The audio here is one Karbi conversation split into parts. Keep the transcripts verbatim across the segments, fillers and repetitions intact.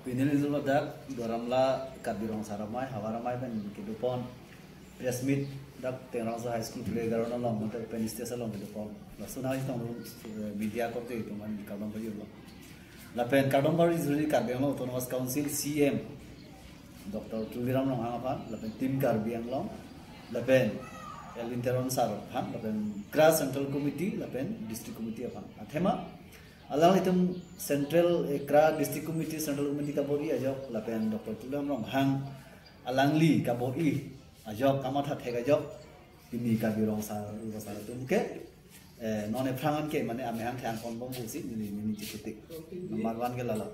Pini nelitum ladak Duar Amla Karbi Rong Asar Amei, Havar Amei pen kedopon press meet dak Tengrangso High School playground along, mate open stage along kedopon. Laso nangchetongdun, eh, media korte atum aphan kardom pajirlo. Lapen kardom pajirji Karbi Anglong Autonomous Council C M Doctor Tuliram Ronghang aphan, lapen Team Karbi Anglong, lapen Elwin Teron sir aphan, lapen Kra Central Committee, lapen District Committee aphan. Athema alanglitum Central, eh, Kra District Committee, Central Committee kabor-i ajok, lapen Doctor Tuliram Ronghang alangli kabor-i ajok, kamatha thek ajok, pini Karbi Rong Asar, Rong Asar atum ke, eh, non aphrang an ke mane amehang thang ponbom pusi neli, neli chikiti. Number one ke lalo.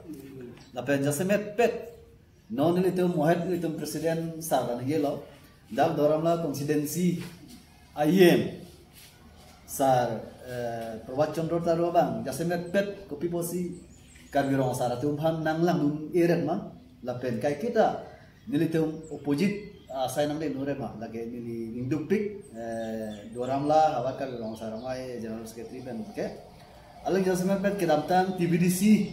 Lapen jasemet pet, non nelitum Mohet nelitum president sir ta ningjelo. Dak Duar Amla constituency I M sir, eh, Prabhat Chandra Taro abang, jasemet pet kopi pusi Karbi Rong Asar atum aphan nanglangdun-e ret ma, lapen kaiketa nelitum opposite, ah, asai nangdedun-e ret ma, lake neli ningdukpik, eh, Duar Amla Havar Karbi Rong Asar Amei General Secretary pen ke. Alangli jasemet pet kedamtang T V D C,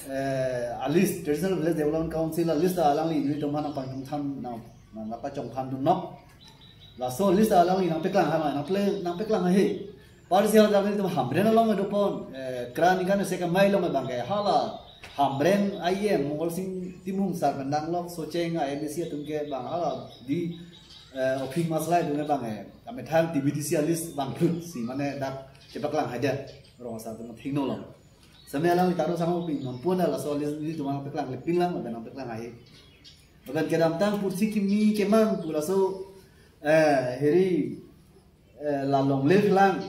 eh, a-list, Traditional Village Development Council a-list ta alangli nelitum aphan nangpachongthan, nang, nang, nangpachongthanthunnok. Laso list alangli nangpeklang hama, nangple-, nangpeklang ahe. Parsi hala nelitum Hamren along dopon, eh, Kra Ningkan Isek Amei along abang ke hala Hamren I M Mongol Sing Timung sir pen danglok Socheng a M A C atum ke bang hala di, eh, Ophing Maslai atum ke bang, eh, amethang T V D C a-list bang phlut si mane dak chepaklang haja Rong Asar atum thingno long. Seme alangli Taro Sangho pi non pon laso list nelitum nangpeklang, le pinlang, nangpeklang ahe. Lapen kedamtang Pursi Kimi Kemang pu laso, eh, heri, eh, la longle lang.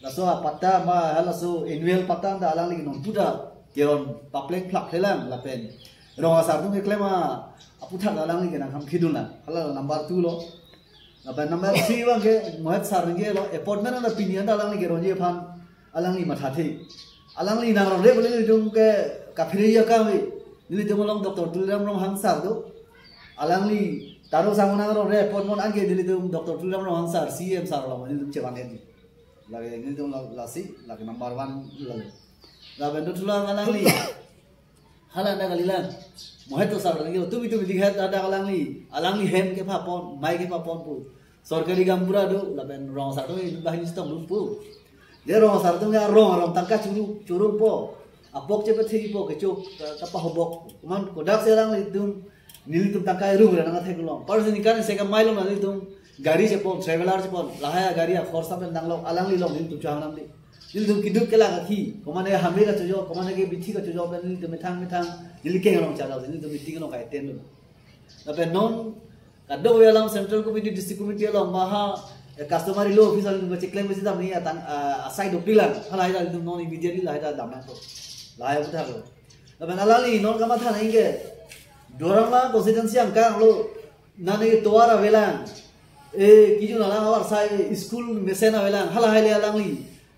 Laso apatta ma halaso annual patta ta alangli non puta keron papleng phlak lang lapen Rong Asar atum keklem aputhak alangli ke nangkam khidun lang. Hala number two lo. Lapen number three abang ke Mohet sir ningjelo, appointment anta pini anta alangli keronji aphan alangli mathathe. Alangli nangrong re bole nelitum ke kaphere ya kami. Nelitum along Doctor Tuliram Ronghang sir do. Alangli Taro Sangho nangrong re appointment anke nelitum Doctor Tuliram Ronghang sir, C M sir along nelitum chevan hedi. Lake nelitum la-, lasi, lake number one lale. Lapen dothulang alangli. Hala dak kalilang. Mohet sir lagi, tu itu bidik het ada alangli. Alangli hem kepapon, mei kepapon pu. Sorkari gaonbura do, lapen Rong Asar atum bahini sitong dun pu. Dia Rong Asar atum ya rong, rong tangka churu, churu po. Apok chepe thei po, kecho, ka-, kapahobok. Kuman kodak si alanglitum, nelitum tangka eru re nangthek long. Parsi Ningkan Isek Amei along nelitum gari chepon, traveller chepon. Lahai gari akhorsa pen danglok, alangli along nelitum chehang namdi. Nelitum keduk kelak akhi, komane hamri kachojok, komane ke bithi kachojok, pen nelitum methang methang, neli keng rong chadok, nelitum meeting along ka-attend lo. Lapen non kadokave alam Central Committee, District Committee along maha, eh, customary law office along nelitum cheklem besi tam ni atang, ah, asai dopri lang, halahai ta nelitum non immediately lahai ta dam nangpo. Lahai aputhak lo. Lapen alangli non kamatha nangji ke, Duar Amla constituency angkang lo, nane tovar avelang, eh, kejun alang avarsai school mesen avelang, halahai le alangli,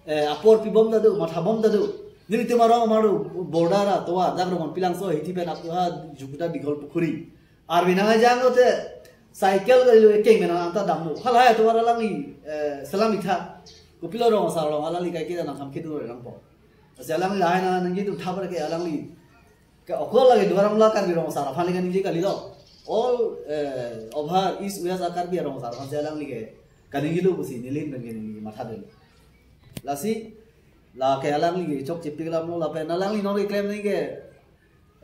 eh, apor pibom ta do, mathabom ta do. Nelitum arong amar do, border atovar, dak Rongmon Pilangso hithi pen ap ha Jukuta Dighal Pukhuri. Arve nangkejang lote, cycle gari lo ekeng pen anta damlo. Halahai atovar alangli, eh, selam itha. Kopilo Rong Asar along alangli kaiketa nangkam khidun re nangpo. Lasi alangli lahai nang nangji atum thapar ke alangli. Ke okol lake Duar Amla Karbi Rong Asar aphan le kaningje kalilo. All, eh, over East West a-Karbi Rong Asar aphan si alangli ke kaningjelo pusi neli pen ke neli mathadun. Lasi, lake alangli ke chokche piklam lo lapen alangli non keklem nangji ke,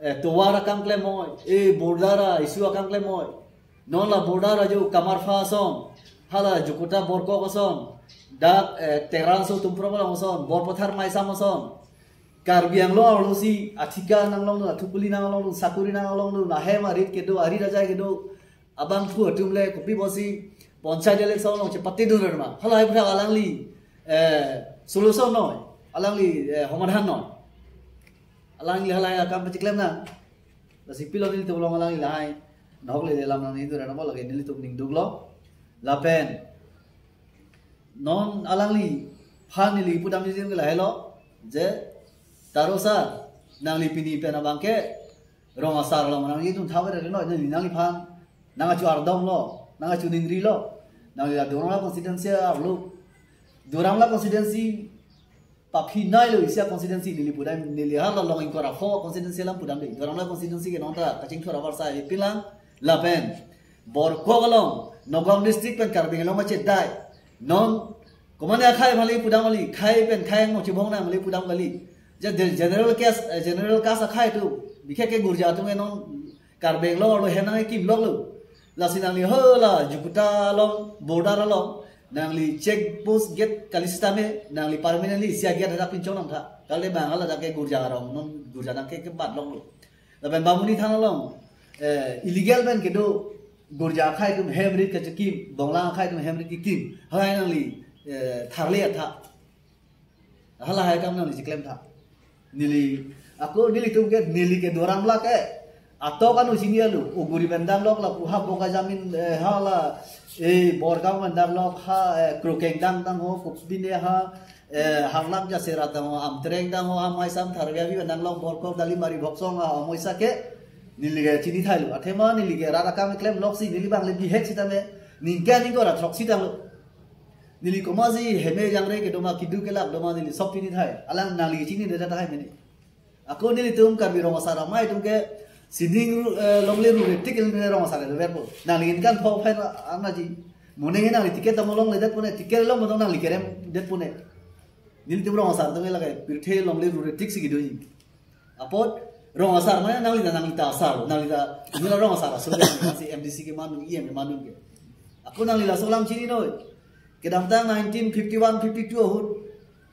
eh, tovar akam klemoi, eh, border a-issue akam klemoi. Non la border ajo Kamarpha ason, hala Jukuta Borkok ason, dak, eh, Terangso Tumprong along ason, Borpathar Maisam ason. Karbi Anglong arlosi athika nanglongdun, athukuli nanglongdun, sakuri nanglongdun, ahem arit kedo, arit ajai kedo, abangphu atum le kopi pusi panchayat election along chepatedun re ma. Halahai aputhak alangli, eh, solution noi, alangli, eh, somadhan noi. Alangli halahai akam pachiklem nang. Lasi pilo nelitum along alangli lahai nahok le lam nangdedun re nangpo, lake nelitum ningduklo. Lapen non alangliphan neli pudamji jen ke lahai lo, je Taro sir, nangli pini pen abang ke Rong Asar along nangji atum thapar re noi, neli nangliphan nangkacho-ardom lo, nangkachoningri lo. Nangli la Duar Amla constituency arlo, Duar Amla constituency paphi nai lo isi a-constituency neli pudam, neli hala long ingkoi ra pho constituency alam pudam de. Doramla constituency ke non ta kachingthur avarsai pilang lapen Borkok along Nagaon district pen Karbi Anglong machedai. Non komane akhai mali pudam mali, khai pen khai mo chibong na mali pudam kali. Ja de-, general caste, eh, general caste akhai atum, bikheke Gurja atum ke non Karbi Anglong arlo henang kimlok lo. Lasi nangli hala Jakarta along, border along, nangli check post gate kali sitame, nangli permanently isi a-gate hadak pinchong nangtha. Kali bang hala dak ke Gurja arong, non Gurja nang ke kebat lok lo. Lapen Bamuni Thana along, eh, illegal pen kedo Gurja akhai atum hem rit kachikim, Bonglong akhai atum hem rit kikim. Halahai nangli, eh, tharle atha. Halahai akam nangli chiklem tha. Neli, ako nelitum ke, neli ke doramla ke. Atok anu chini alo, Uguri pen damlok lapu ha Bokajan, eh, hala, eh, Borgaon pen damlok ha, eh, Krokeng dang dang ho, Kupbine ha, eh, Harlap Jasera dang ho, Amtreng dang ho, ha Maisam Tharve avi pen damlok Borkok Dalimari Boksong ha, Amoisa ke, neli ke chinithai lo. Athema neli ke rat akam klemlok si, neli bang le bihek sitame, ningke ningkoi ra throk sitang lo. Neli komatsi heme jangre kedo ma, kedo kelak do ma neli sop chinithai. Alang nangli chinine tahai mene. Ako nelitum Karbi rong asar amei atum ke sining ru-, eh, longle rure tik el ne rong asar le verpo. Nangli inkan pho phen anaji. Mo nangli ticket tamo longledet pune, ticket long mo nangli keremdet pune. Nelitum rong asar atum ke lake pirthe longle rure tik si kedoji. Apot rong asar mane nangli ta, nangli ta asar, nangli ta nula rong asar aso si M D C keman dun, E M keman dun ke. Ako nangli laso alam chininoi. Kedamtang nineteen fifty-one fifty-two ahut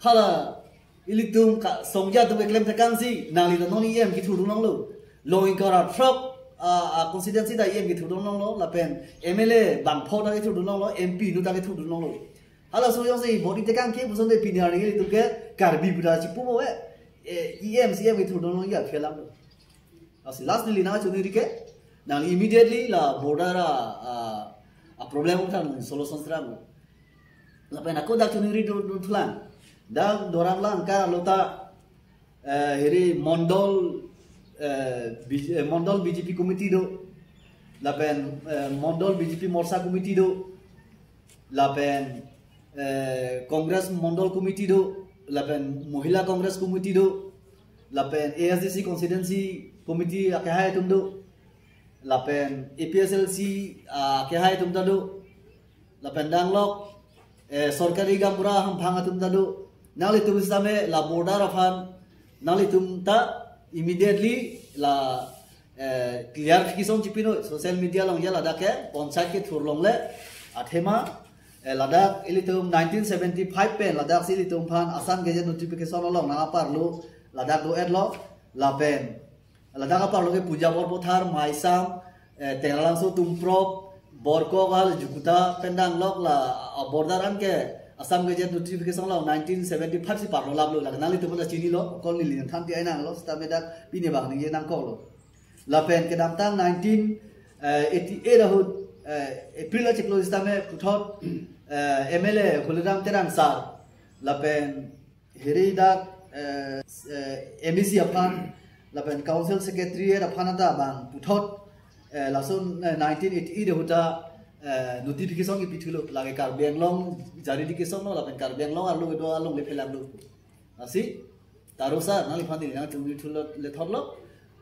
hala ilitum ka songja atum keklem tekang si nangli ta non E M kethurdun longlo. Long ingkoi ra throk a, a constituency ta E M kethurdun longlo, lapen M L A bang pho ta kethurdun longlo, M P nu ta kethurdun longlo. Halaso jongsi vote tekang ke puson de pini arni ilitum ke Karbi pu ta chipu mo e, eh, E M C M kethurdun long ya phelam lo. Lasi last neli nangchiningri ke, nangli immediately la border a, a, a-problem kan solution sera lo. Lapen ako dak chiningri dun, dun thulang. Dak doramla angka lo ta, eh, hiri Mondol, eh, B J, eh, Mondol B J P committee do. Lapen, eh, Mondol B J P Morcha committee do. Lapen, eh, Congress Mondol committee do. Lapen Mohila Congress committee do. Lapen A S D C constituency committee akehai atum do. Lapen A P S L C, ah, akehai atum ta do. Lapen danglok, eh, sorkari gaonbura hamphang atum ta do. Nanglitum sitame la border aphan, nanglitum ta immediately la, eh, clear kesong chipinoi, social media along ya ladak ke, panchayat kethur longle, athema, eh, ladak ilitum nineteen seventy-five pen, ladak si ilitum aphan Assam Gazette notification along nang aparlo, ladak do-etlo, lapen, ladak aparlo ke Puja Porbo Thar, Maisam, eh, Tengralangso, Tumprok, Borkok, al Jakarta pen danglok la, ah, border an ke Assam Gazette notification along nineteen seventy-five si parlo laplo, la nanglitum ta chinilo, kol neli nangthan ti ai nanglo, sitame dak pini bang ningje nangkoklo. Lapen kedamtang nineteen eighty-eight ahut, eh, April achiklo sitame puthot, eh, M L A Holadam Terang sir, lapen hiri dak, eh, eh, M A C aphan, lapen Council Secretariat aphan ta bang puthot, eh, lason, eh, nineteen eighty-eight ahut ta, eh, notification kepithulo, lake Karbi Anglong jari di kesong lo, lapen Karbi Anglong arlo kedo alongle phelam lo. Lasi, taro sir, nangliphan neli nangchiningri thulo, le thotlo.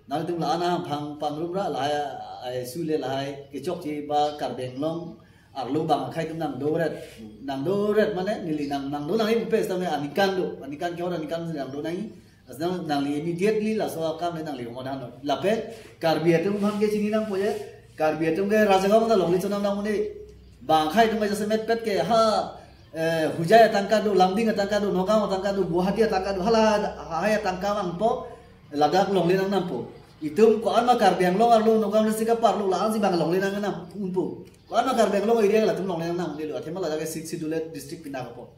Nangtum la ana phang pangrumra lahai, ai sule lahai kechokche ba Karbi Anglong arlo bang akhai atum nangdoret. Nangdoret mane neli nang, nangdo nangji pu sitame aningkan do, aningkan ke or aningkan nangdo nangji. As nang, nangli immediately laso akam le nangli omodan lo. Lapen Karbi atum aphan ke chini nangpo je, Karbi atum ke Rajagaon ta longle chonam nang mune. Bang akhai atum ke jasemet pet ke ha, eh, Hojai atangka do, Lumding atangka do, Nagaon atangka do, Guwahati atangka do, hala, ha, hai atangka vangpo, ladak longle nangnampo. Itum ko-an ma Karbi Anglong arlo, Nagaon district aparlo, la-ansi bang longle nangnam unpo. Ko-an ma Karbi Anglong area latum longle nangnam unlo, athema ladak ke Sixth Schedule district pina kapo.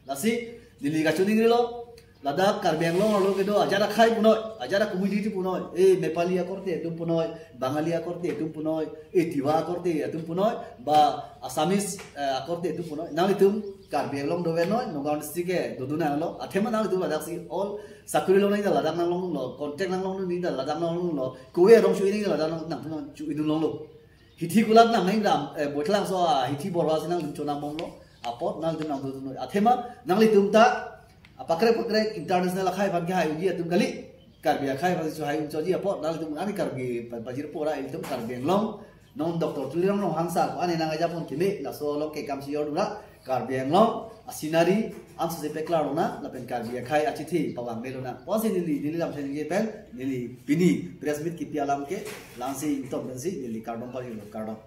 Lasi, neli kachiningrilo, ladak Karbi Anglong arlo kedo ajat akhai punoi, ajat a-community punoi, eh, Nepali akorte atum punoi, Bangali akorte atum punoi, eh, Tiwa akorte atum punoi, ba Assamese, eh, akorte atum punoi. Nanglitum Karbi Anglong dovenoi, Nagaon district ke dodun nanglo. Athema nanglitum ladak si all sakuri longnang ta ladak nanglonglo, contract nanglongnang ta ladak nanglonglo. Kove arong chu-inang ta ladak nang, nang, nang chu-idun longlo. Hithi kulat nang nang dam, eh, Boithalangso ahithi borwa si nangtum chonam bomlo. Apot nanglitum nangdodun noi. Athema nanglitum ta Pakrek pakrek international akhai aphan kehai unji atum kali. Karbi akhai aphan si hai unji apot nanglitum ani Karbi pa- pajirpo ra ilitum Karbi Anglong. Non Doctor Tuliram Ronghang sir ko ani nangkejapon keme laso along ke kam si jor dura Karbi Anglong a scenery ansi si peklar lonang lapen Karbi akhai achithi pavang me lonang. Pusi neli neli lam thengje pen neli pini press meet kipi alam ke la-ansi ington pensi neli kardom pajirlo, kardom.